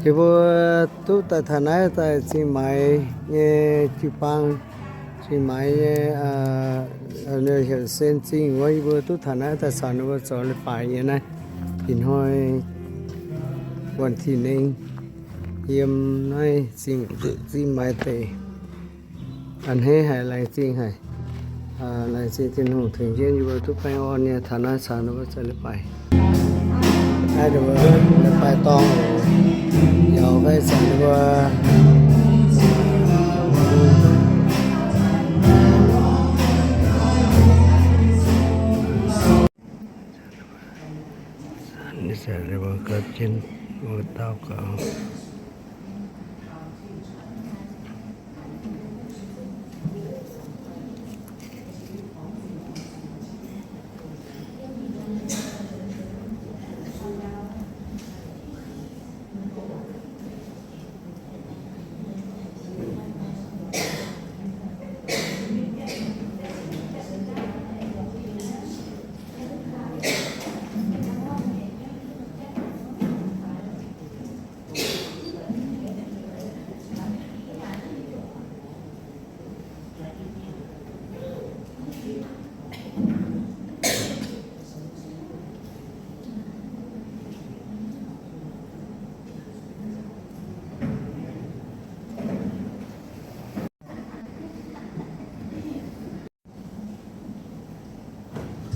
Yie mbuo duqv daaih taux naaiv daaih Zingh Maix nyei jiu-baang, Zingh Maix nyei, heuc Sen Zingh wuov, yie mbuo duqv taux naaiv daaih caux ninh mbuo zoux leiz-baaix nyei naaiv. Ih hnoi wuonh Tin-Hungh yiem naaiv Zingh Maix deic. A'hneiv haic, laengz zingh haic. Laengz zingh Tin-Hungh tengx jienv yie mbuo duqv baengh orn nyei taux naaiv caux ninh mbuo zoux leiz-baaix. Naaiv ninh mbuo leiz-baaix dorngh oc. Yaac fai caux ninh mbuo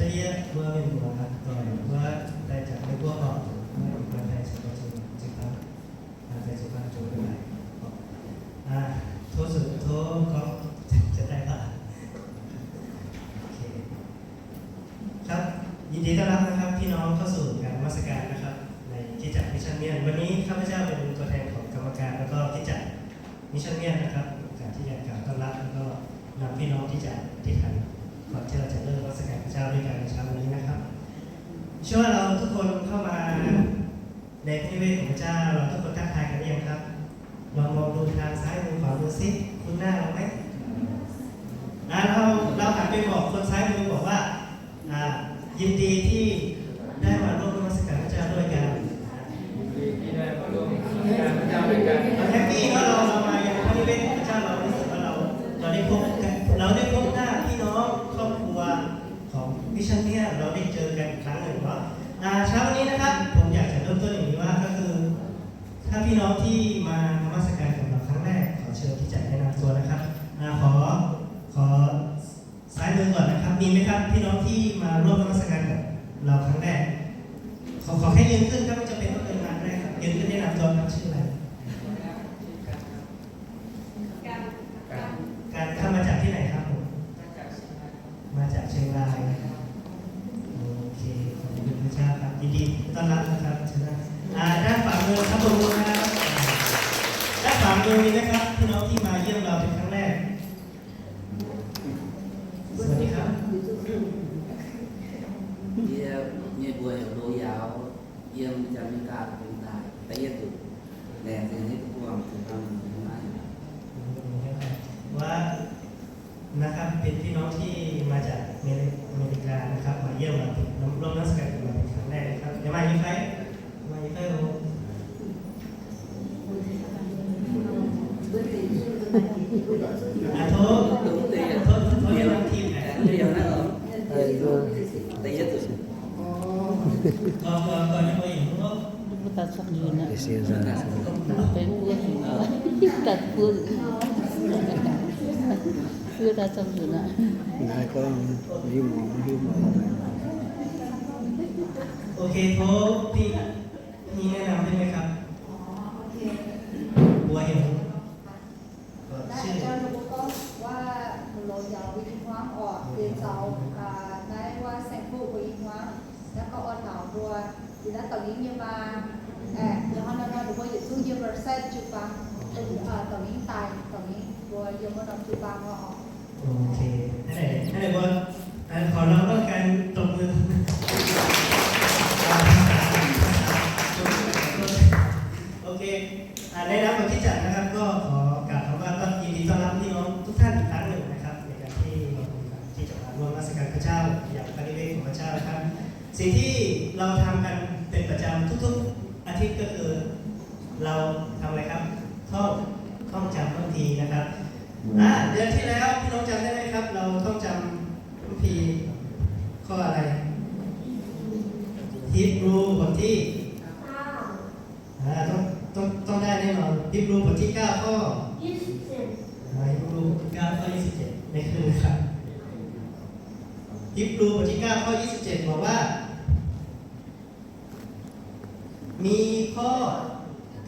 Yie mbuo mienh muoz doic wuov daaihจากในพวกออก mbuo daaih caux jiu-baang, daaih jiu-baang zoux leiz-baaix. Tov, tov gorngv jiex daaih baac. ครับ ยินดีต้อนรับนะครับ พี่น้องเข้าสู่การนมัสการนะครับ ในคริสตจักรมิชชั่นเมียน วันนี้ข้าพเจ้าเป็นตัวแทนของกรรมการ แล้วก็คริสตจักร มิชชั่นเมียนนะครับ มีโอกาสที่จะกล่าวต้อนรับ แล้วก็นำพี่น้องที่จะอธิษฐานก่อนที่เราจะเริ่มนมัสการพระเจ้าด้วยกันในเช้าวันนี้นะครับ เชื่อว่าเราทุกคนเข้ามาในพระนิเวศของพระเจ้า เราทุกคนทักทายกันหรือยังครับ ลองมองดูทางซ้ายมือขวามือสิ คุ้นหน้าเราไหม อ่ะ เรา เราหันไปบอกคนซ้ายมือบอกว่า อ่า ยินดีที่ได้มาร่วมนมัสการพระเจ้าด้วยกัน เราแฮปปี้เนาะ เรา เรามายังพระนิเวศของพระเจ้า เรารู้สึกว่าเรา เราได้พบกัน เราได้พบหน้าพี่น้องครอบครัวของมิชชั่นเมียน เราได้เจอกันอีกครั้งหนึ่งเนาะ อ่า เช้าวันนี้นะครับ ผมอยากจะเริ่มต้นอย่างนี้ว่าก็คือ ถ้าพี่น้องที่มานมัสการกับเราครั้งแรก ขอเชิญที่จะแนะนำตัวนะครับ อ่า ขอ ขอ ซ้ายมือก่อนนะครับ มีไหมครับ พี่น้องที่มาร่วมนมัสการกับเราครั้งแรก ขอ ขอแค่ยืนขึ้นครับ ไม่จำเป็นต้องเดินมาก็ได้ครับ ยืนขึ้นแนะนำตัวครับ ชื่ออะไร การ การ ครับ มาจากที่ไหนครับผม มาจากเชียงรายนะครับ โอเค ขอบคุณพระเจ้าครับ ยินดีต้อนรับนะครับ เชิญนะ อ่า ด้านขวามือครับ ตบมือครับ ด้านขวามือมีไหมครับ พี่น้องที่มาเยี่ยมเราเป็นครั้งแรก สวัสดีครับ Yie nyei mbuox heuc Lo Yaux, yiem Janx-Meigaa deic-bung daaih, da'yietv nzunc. Laengz zingh nyei buangh zuqc dangh maiv ว่านะครับ เป็นพี่น้องที่มาจากอเมริกานะครับ มาเยี่ยมเราเป็นร่วมนมัสการกับเราเป็นครั้งแรกนะครับ เดี๋ยวมาอีกไหม มาอีกไหม อ่ะ โทษ โทษ โทษ โทษ ทีม แผนเดียวนะ ก็ ก็ ก็ยังไม่เห็น Mbuo daaih zorqv nzunc aqv. Daaih buo nzunc. Daaih buo nzunc. Mbuo daaih zorqv nzunc aqv. Naaiv gorngv hiuv muangx, hiuv muangx. โอเค โทษ พี่ พี่แนะนำได้ไหมครับ อ๋อ โอเค บัวเหียว Nzunc. Naaiv jauv ninh mbuo gorngv wuov Lo Yaux mbuo i hmuangv oc, yie zaux naaiv wuov saeng-kuv mbuo i hmuangv, naaiv gorngv orn nauz mbuo, yie naaiv Douc Yingv nyei maa, aeqv, ih hnoi nor ninh mbuo yietc zungv yiem Versailles jiu-baang, Douc Yingv daaih, Douc Yingv mbuo yiem wuov norm jiu-baang wuov oc. โอเค นั่นแหละ นั่นแหละ ว่า ขอเราต้องการตบมือ โอเค อ่า ในนามของคริสตจักรนะครับ ก็ขอกล่าวคำว่าต้อน ยินดีต้อนรับพี่น้องทุกท่านอีกครั้งหนึ่งนะครับ ในการที่เรามีโอกาสที่จะมาร่วมนมัสการพระเจ้าอย่างพระนิเวศของพระเจ้านะครับ สิ่งที่เราทำกันเป็นประจำทุกๆอาทิตย์ก็คือ เราทำอะไรครับ ท่อง ท่องจำพระคัมภีร์นะครับ อ่า เดือนที่แล้วพี่น้องจำได้ไหมครับ เราท่องจำพระคัมภีร์ข้ออะไร ฮีบรูบทที่ อ่า ต้อง ต้อง ต้องได้แน่นอน ฮีบรูบทที่เก้าข้อ ยี่สิบเจ็ด อ่า ฮีบรูบทที่เก้าข้อยี่สิบเจ็ด ไม่ขึ้นนะครับ ฮีบรูบทที่เก้าข้อยี่สิบเจ็ด บอกว่า มีข้อ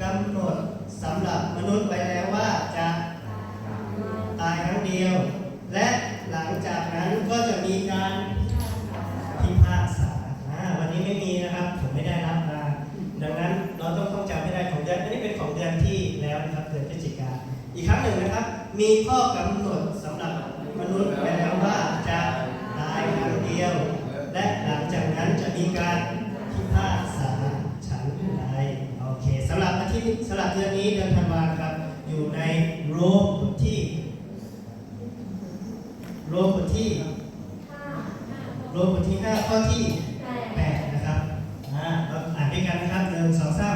กำหนดสำหรับมนุษย์ไว้แล้วว่าจะตายครั้งเดียว และหลังจากนั้นก็จะมีการพิพากษา อ่า วันนี้ไม่มีนะครับ ผมไม่ได้รับมา ดังนั้นเราต้องท่องจำให้ได้ของเดือน อันนี้เป็นของเดือนที่แล้วนะครับ เดือนพฤศจิกา อีกครั้งหนึ่งนะครับ มีข้อกำหนดสำหรับมนุษย์ไว้แล้วว่าจะตายครั้งเดียว และหลังจากนั้นจะมีการพิพากษาฉันใด โอเค สำหรับอาทิตย์ สำหรับเดือนนี้ เดือนธันวาครับ อยู่ในโรมบทที่ โรมบทที่ โรมบทที่ห้าข้อที่แปดนะครับ อ่า เราอ่านด้วยกันนะครับ หนึ่ง สอง สาม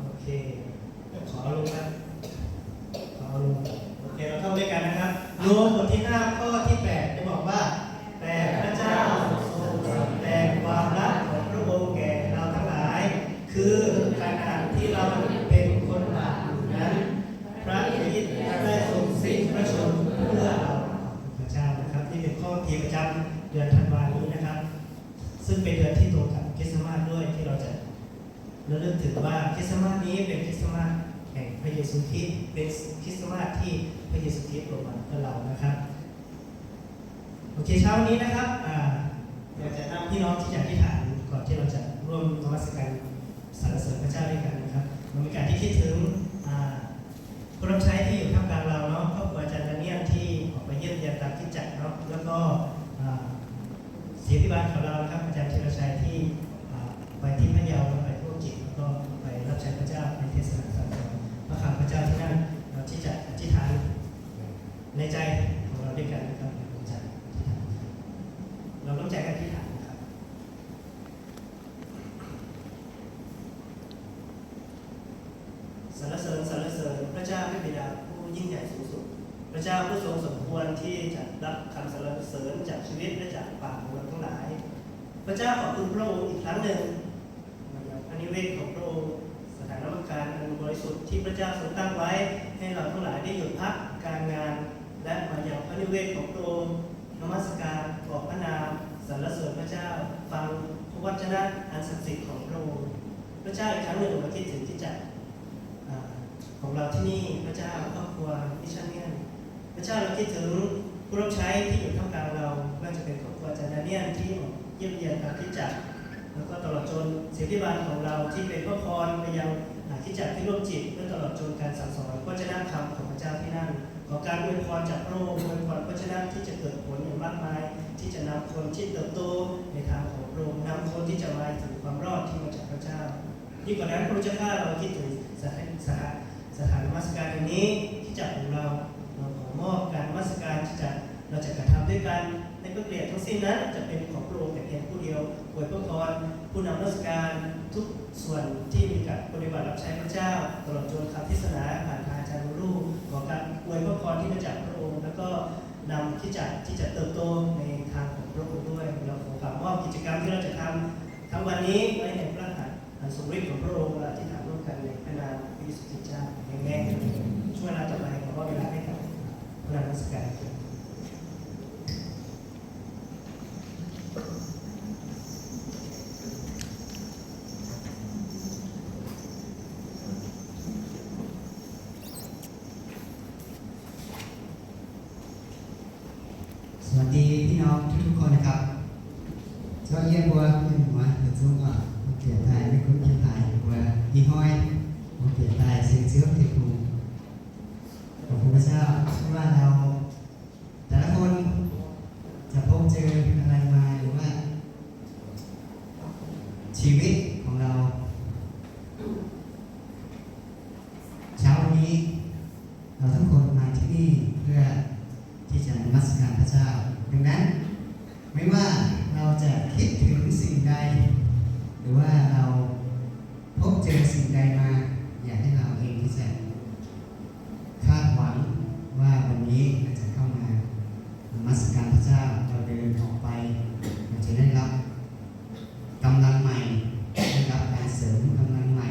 โอเค ขอเอาลงครับ ขอเอาลง โอเค เราท่องด้วยกันนะครับ โรมบทที่ห้าข้อที่แปด จะบอกว่า แต่พระเจ้าทรงสำแดงความรักของพระองค์แก่เราทั้งหลาย คือขณะที่เราเป็นคนบาปอยู่นั้น พระคริสต์ได้ทรงสิ้นพระชนม์เพื่อเรา ขอบคุณพระเจ้านะครับ นี่เป็นข้อพระคัมภีร์ประจำเดือนธันวานี้นะครับ ซึ่งเป็นเดือนที่ตรงกับคริสต์มาสด้วย ที่เราจะระลึกถึงว่าคริสต์มาสนี้เป็นคริสต์มาสแห่งพระเยซูคริสต์ เป็นคริสต์มาสที่พระเยซูคริสต์ลงมาเพื่อเรานะครับ โอเค เช้านี้นะครับ อ่า อยากจะนำพี่น้องที่จะอธิษฐานก่อนที่เราจะร่วมนมัสการสรรเสริญพระเจ้าด้วยกันนะครับ มันเป็นการที่คิดถึง อ่า ผู้รับใช้ที่อยู่ท่ามกลางเราเนาะ ครอบครัวอาจารย์ดาเนียลที่ออกไปเยี่ยมเยียนตามคริสตจักรเนาะ แล้วก็ อ่า ศิษยาภิบาลของเรานะครับ อาจารย์ธีรชัยที่ อ่า ไปที่พะเยา แล้วไปทั่วอังกฤษ แล้วก็ไปรับใช้พระเจ้า ไปเทศนาสั่งสอนพระคำพระเจ้าที่นั่น เราที่จะอธิษฐานในใจของเราด้วยกันนะครับ เราจะอธิษฐาน เราร่วมใจกันอธิษฐานนะครับ สรรเสริญ สรรเสริญพระเจ้าพระบิดาผู้ยิ่งใหญ่สูงสุด พระเจ้าผู้ทรงสมควรที่จะรับคำสรรเสริญจากชีวิตและจากปากของเราทั้งหลาย พระเจ้าขอบคุณพระองค์อีกครั้งหนึ่ง มายังพระนิเวศของพระองค์ สถานนมัสการอันบริสุทธิ์ที่พระเจ้าทรงตั้งไว้ ให้เราทั้งหลายได้หยุดพักการงาน และมายังพระนิเวศของพระองค์ นมัสการขอบพระนามสรรเสริญพระเจ้า ฟังพระวจนะอันศักดิ์สิทธิ์ของพระองค์ พระเจ้าอีกครั้งหนึ่งมาคิดถึงคริสตจักร อ่า ของเราที่นี่ พระเจ้า ครอบครัวมิชชันเนียน พระเจ้า เราคิดถึงผู้รับใช้ที่อยู่ท่ามกลางเรา ไม่ว่าจะเป็นครอบครัวอาจารย์ดาเนียลที่ออกเยี่ยมเยียนตามคริสตจักร แล้วก็ตลอดจนศิษยาภิบาลของเราที่เป็นพระพรไปยัง อ่า คริสตจักรที่ร่วมจิต และตลอดจนการสั่งสอนพระวจนะคำของพระเจ้าที่นั่น ขอการอวยพรจากพระองค์ อวยพรพระวจนะที่จะเกิดผลอย่างมากมาย ที่จะนำคนที่เติบโตในทางของพระองค์ นำคนที่จะมาถึงความรอดที่มาจากพระเจ้า ยิ่งกว่านั้น พระเจ้าข้า เราคิดถึงสถาน สถาน สถานนมัสการแห่งนี้ คริสตจักรของเรา เราขอมอบการนมัสการที่จะ เราจะกระทำด้วยกัน ในพระเกียรติทั้งสิ้นนั้นจะเป็นของพระองค์แต่เพียงผู้เดียว อวยพระพรผู้นำนมัสการทุกส่วนที่มีการปฏิบัติรับใช้พระเจ้า ตลอดจนคำเทศนาผ่านทางอาจารย์ลูลู ขอการอวยพระพรที่มาจากพระองค์ แล้วก็นำคริสตจักรที่จะเติบโตในทางของพระองค์ด้วย เราขอฝากมอบกิจกรรมที่เราจะทำทั้งวันนี้ไว้ในพระหัตถ์ อันทรงฤทธิ์ของพระองค์ และอธิษฐานร่วมกันในพระนามพระเยซูคริสต์เจ้า เอเมน ช่วงเวลาต่อไปขอมอบเวลาให้กับพระนมัสการ สวัสดีพี่น้องทุกๆคนนะครับ เจ้าเยี่ยมบัวเยี่ยมหัวเดี๋ยวจุ้งอ่ะเปลี่ยนไทยไม่คุ้นเปลี่ยนไทยบัวยี่ห้อยผมเปลี่ยนไทยซื้อซื้อเทปูขอบคุณพระเจ้าที่ว่าเราแต่ละคนจะพบเจออะไรมาหรือว่า ชีวิตของเรา เช้าวันนี้เราทุกคนมาที่นี่เพื่อ ดังนั้น ไม่ว่าเราจะคิดถึงสิ่งใด หรือว่าเราพบเจอสิ่งใดมา อยากให้เราเองที่จะคาดหวังว่าวันนี้เราจะเข้ามา นมัสการพระเจ้า เราเดินออกไป เราจะได้รับกำลังใหม่ ได้รับการเสริมกำลังใหม่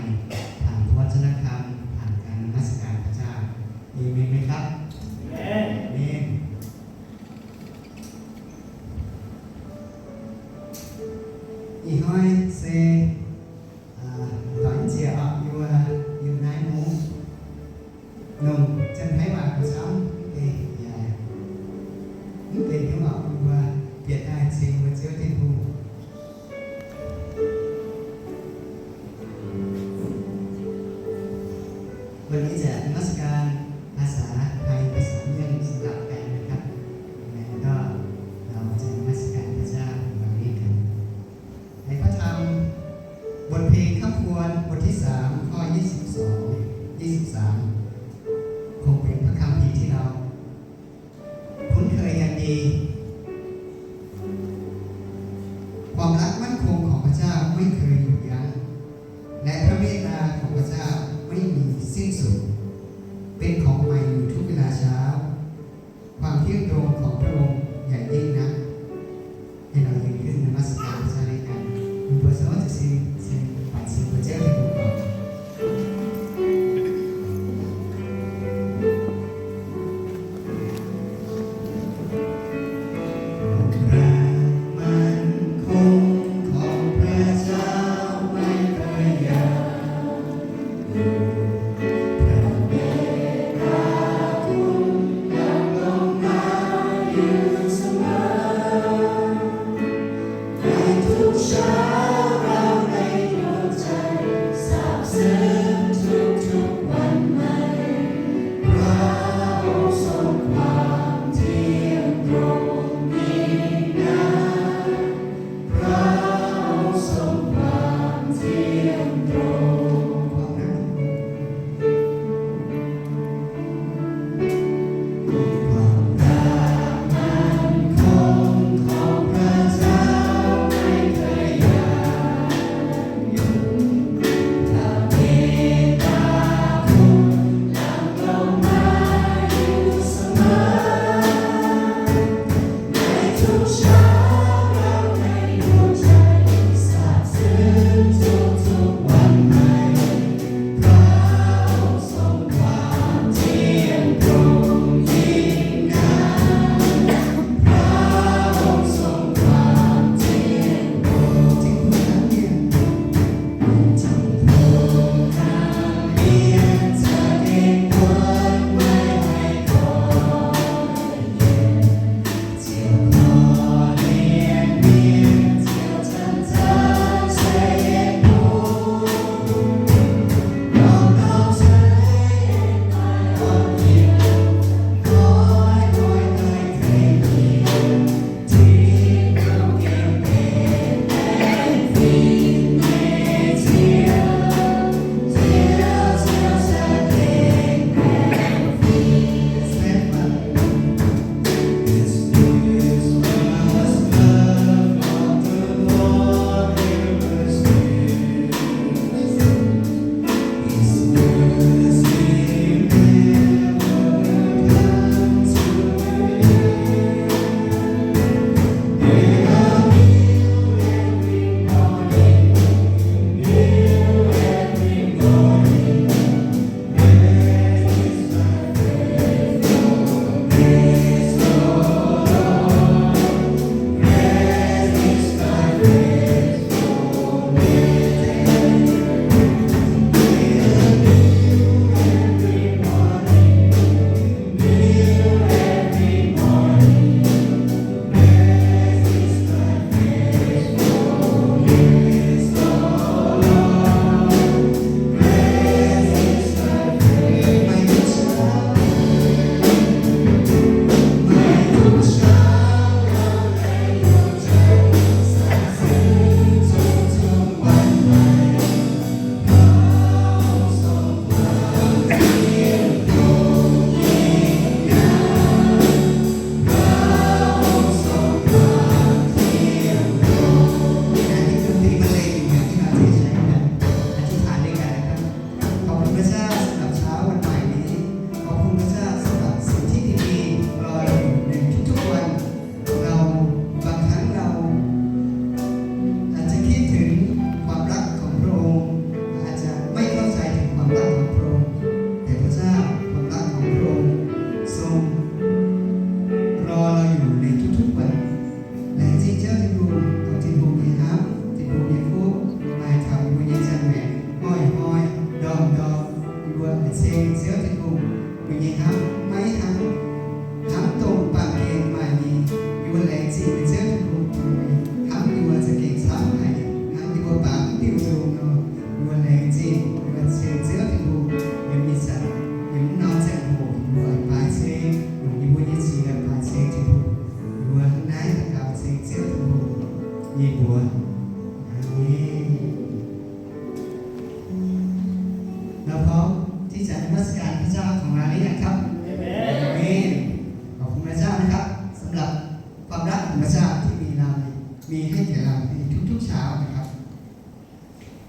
ผ่านพระวจนะคำ ผ่านการนมัสการพระเจ้า เอเมนไหมครับ เอเมน Ih hnoi se doix njiec oc, yie naaiv mungv nongc Janx-Taiv waac camv, mv benx hnyouv oc, yie mbuo bieqc daaih ceng mbuo Ziouv Tin-Hungh.วันนี้จะนมัสการภาษาไทย ภาษาเมียนสลับกันนะครับ ยังไงก็เราจะนมัสการพระเจ้าวันนี้กัน ในพระธรรมบทเพลงค่ำควรบทที่สาม ข้อยี่สิบสอง ยี่สิบสาม คงเป็นพระคัมภีร์ที่เราคุ้นเคยกันดี ความรักมั่นคงของพระเจ้าไม่เคยหยุดยั้ง และพระเมตตาของพระเจ้าไม่มีสิ้นสุด เป็นของใหม่อยู่ทุกเวลาเช้า ความเที่ยงตรงของพระองค์ใหญ่ยิ่งนัก ให้เรายืนขึ้นนมัสการพระเจ้าด้วยกัน Mbuo zoux za'gengh ceng, ceng, baac ceng mbuo Ziouv Tin-Hungh oc.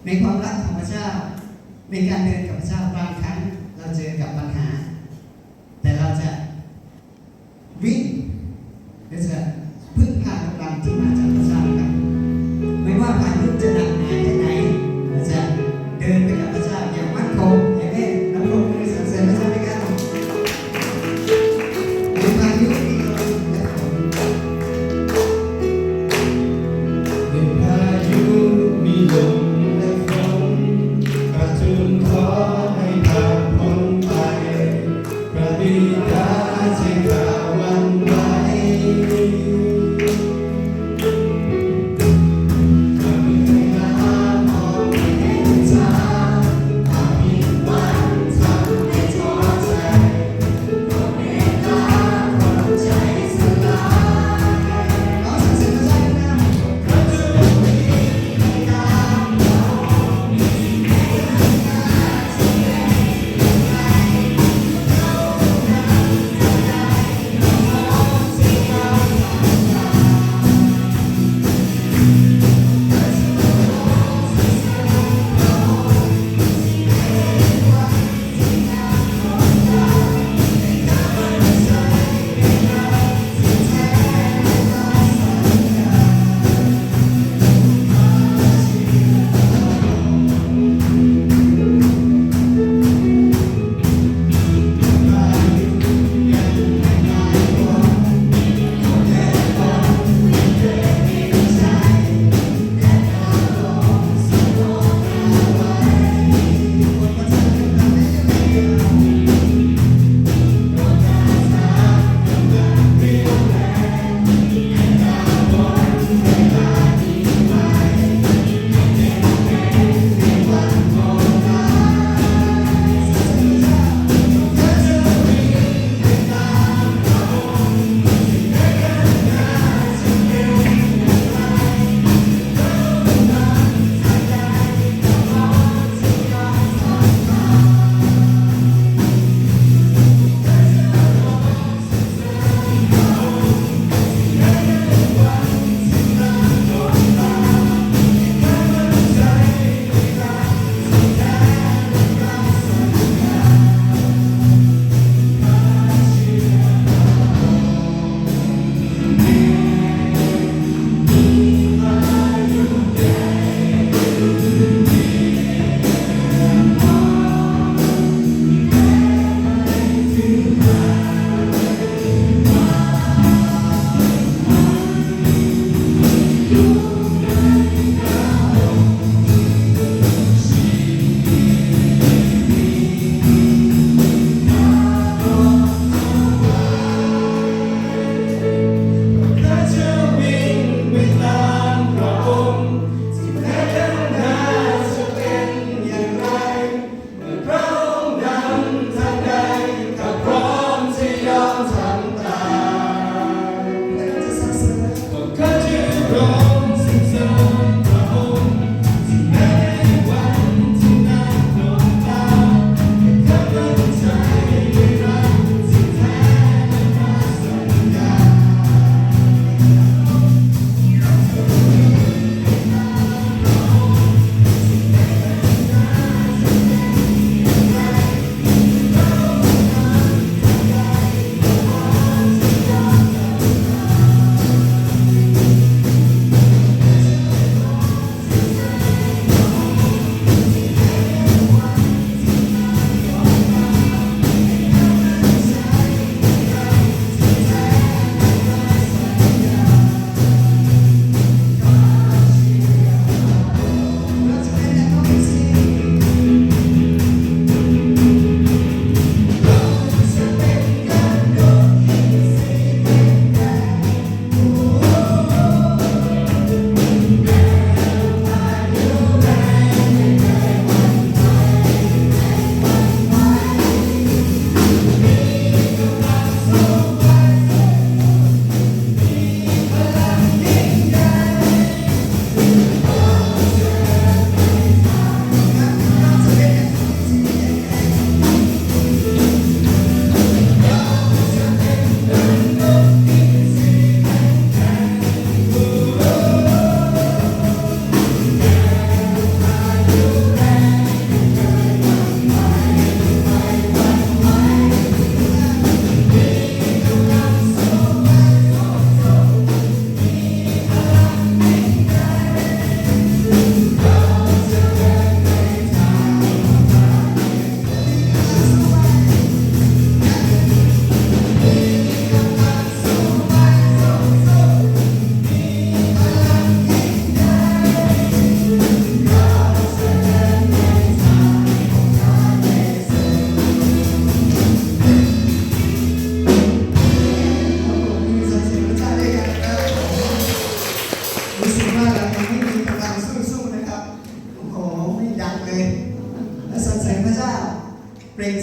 ในความรักของพระเจ้า ในการเดินกับพระเจ้า บางครั้งเราเจอกับปัญหา แต่เราจะวิ่ง เราจะพึ่งพากำลังที่มาจากพระเจ้าครับ ไม่ว่าพายุจะหนักหนาแค่ไหน เราจะเดินไปกับพระเจ้าอย่างมั่นคง เอเมน เราปรบมือสรรเสริญพระเจ้าด้วยกัน ในพายุมีลมและฝน ในพายุมีลมและฝน ข้าทูลขอให้ผ่านพ้นไป พระบิดา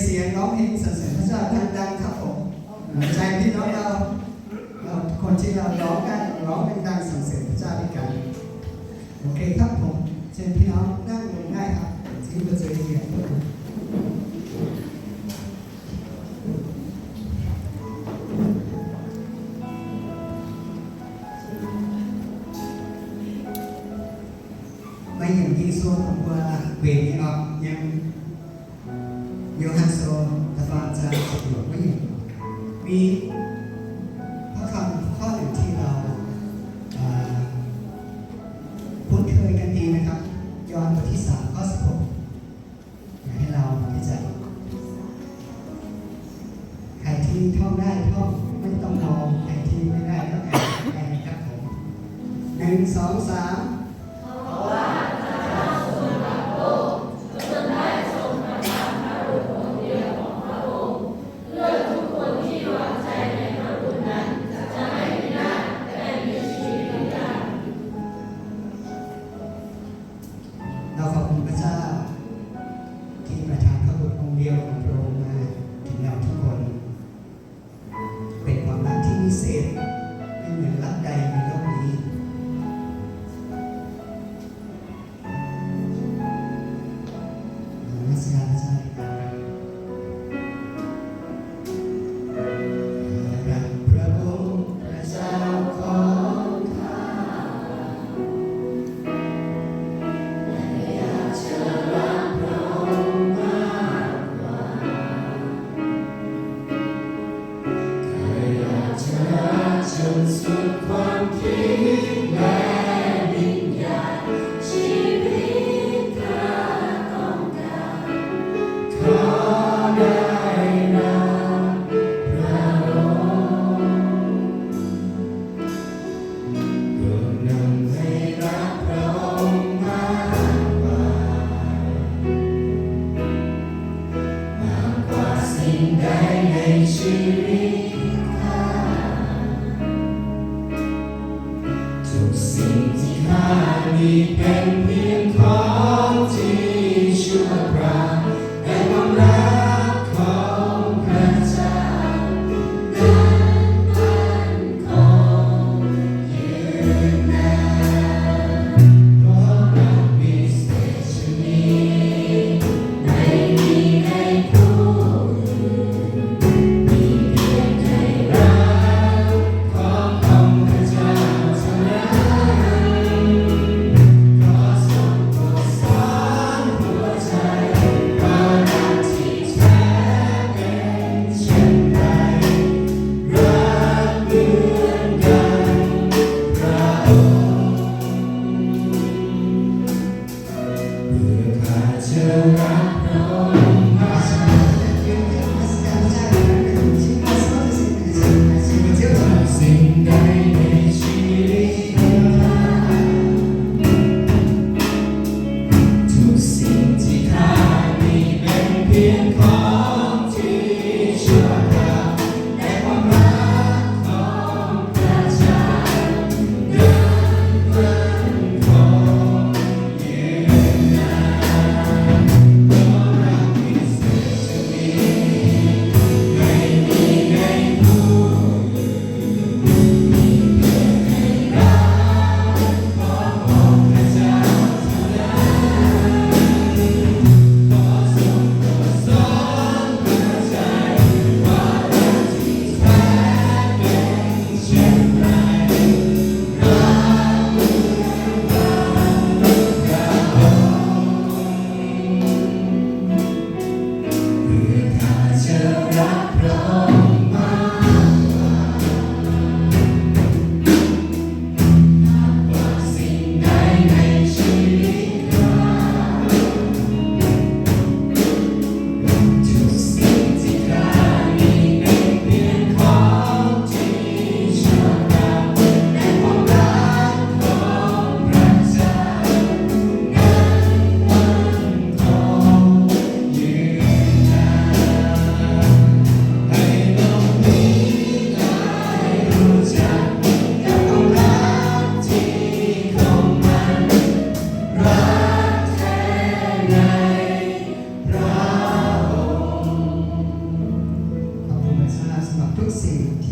เสียงร้องเพลงสรรเสริญพระเจ้าดังๆครับผม ใจพี่น้องเรา เราคนที่เราร้องได้ร้องดังๆสรรเสริญพระเจ้าด้วยกัน โอเคครับผม เชิญพี่น้องนั่งลงได้ครับ ที่ประตูเขียน Maiv hingh Ging-Sou dongh mbuo wetc nyei oc, yiem Yo^han Sou da'faam zaang ziepc luoqc wuov nyungc, มีพระคำข้อหนึ่งที่เรา เอ่อ คุ้นเคยกันดีนะครับ ยอห์นบทที่สามข้อสิบหก อยากให้เราที่จะ ใครที่ท่องได้ท่อง ไม่ต้องมอง ใครที่ไม่ได้ก็อ่านได้นะครับผม หนึ่ง สอง สาม เราขอบคุณพระเจ้าที่ประทานพระบุตรองค์เดียวของพระองค์มาถึงเราทุกคน เป็นความรักที่วิเศษ ไม่เหมือนรักใดในโลกนี้ นมัสการพระเจ้าครับ รักพระองค์พระเจ้าของข้า และอยากจะรักพระองค์มากกว่า ข้าอยากจะรักจนสุดความคิดและวิญญาณ ชีวิตข้าต้องการ ขอได้รักพระองค์ โปรดนำให้รักพระองค์มากกว่า มากกว่าสิ่งใดในชีวิตข้า ทุกสิ่งที่ข้ามีเป็นเพียงของที่ชั่วคราว แต่ความรักของพระเจ้านั้นมั่นคงยืนนาน เพราะรักวิเศษชนิดนี้ไม่มีในผู้อื่น มีเพียงในรักขององค์พระเจ้าเท่านั้น ขอ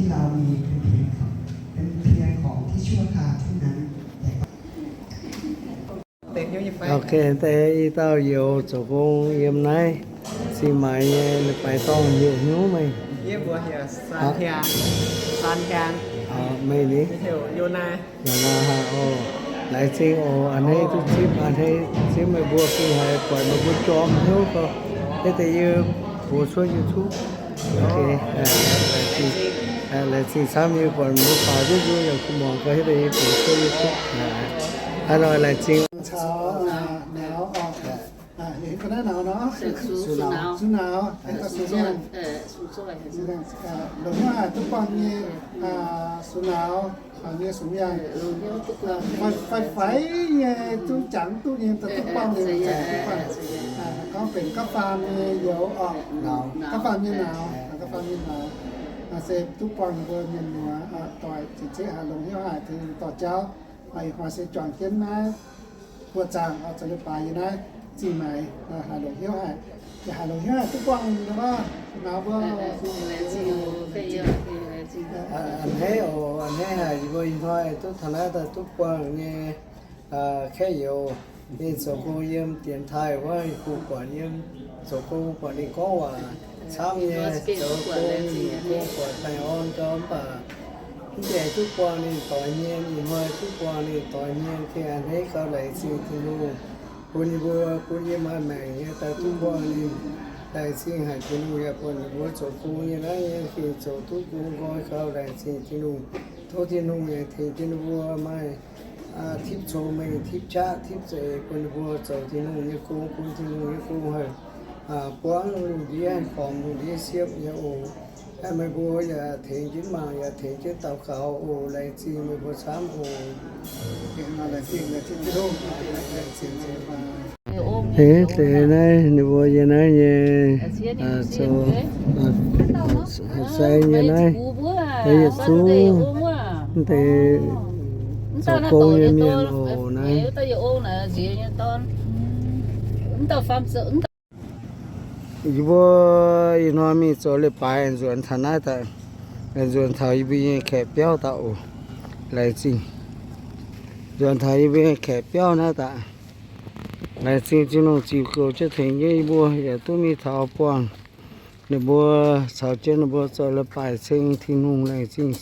เรามีเป็นเพียงของ เป็นเพียงของที่ชั่วคราวเท่านั้น แต่ก็ Ok, deix i dauh youz zoux gong yiem naaiv Zingh Maix nyei, baix dorngh heuc hnyouv meih? Meih ni? Yonaa haic oc. Laengz zingh oc, a'hneiv duqv zipv, a'hneiv zipv meih mbuo, bun haiz buatc meih mbuo jorm hnyouv gorx, hitv deix yie mbuo cuotv YouTube. Ok, laengz zingh camv, yie buatc meih mbuo faaux nduqv nzung yaac kuh muangx gorx, hitv deix yie mbuo cuotv YouTube. Hnangv naaic laengz zingh. Sux nauz, longc hnyouv haic duqv buangh nyei, sux nauz, nyei sux mienh, faix-faix nyei duqv jangx duqv nyei, duqv buangh liuz, gorngv benx gapv faam nyei youz oc, gapv faam nyei nauz, gapv faam nyei nauz, se duqv buangh ninh mbuo mienh muoz doic, zinh zeiv haic, longc hnyouv haic, tengx dorh jauv. Ih hnoi se juangc jienv naaiv buoqc zaangc oc, zoux leiz-baaix yiem naaiv Zingh Maix, haic longc hnyouv haic. Yaac haic longc hnyouv haic duqv buangh nauz mbuo. A'hneiv oc, a'hneiv haic, yie mbuo ih hnoi duqv taux naaiv daaih duqv buangh nyei kaeqv youz. Ninh zoux gong yiem dienx taaih wuov, kuh buatc yiem zoux gong buatc ninh gorngv waac camv nyei, zoux gong ninh gong buatc baengh orn gau, mv baac mv baac duqv buangh ninh doix hmien, ih hnoi duqv buangh ninh doix hmien, gengh a'hneiv gauh laengz zingh Tin-Hungh bun yie mbuo, bun yie maaih maengc nyei daaih duqv buangh ninh. Laengz zingh haic Tin-Hungh yaac bun ninh mbuo zoux gong nyei naaiv nyei gengh zoux duqv gong nqoi gauh laengz zingh Tin-Hungh. Tov Tin-Hungh yaac tengx jienv ninh mbuo maaih tipv coux mengh, tipv qaqv, tipv za'eix bun ninh mbuo zoux Tin-Hungh nyei gong, bun Tin-Hungh nyei gong haih buangv lungh ndiev, gormx lungh ndiev siepv nyei oc. Meih mbuo yaac tengx jienv mangc, yaac tengx jienv daux gaux oc. Laengz zingh meih mbuo camv oc. Eix deix naaiv ninh mbuo yiem naaiv nyei, zoux sai nyei naaiv, yietc zungv deix zoux gong nyei mienh oc naaiv. Yie mbuo ih hnoi mingh zoux leiz-baaix nzuonx taux naaiv daaih, nzuonx taux yie mbuo nyei kaeqv biauv daaih oc. Laengz zingh. Nzuonx taux yie mbuo nyei kaeqv biauv naaiv daaih. Laengz zingh Tin-Hungh ziux goux jienv tengx jienv yie mbuo yaac duqv mingh taux buangh ninh mbuo, caux jienv ninh mbuo zoux leiz-baaix ceng Tin-Hungh. Laengz zingh.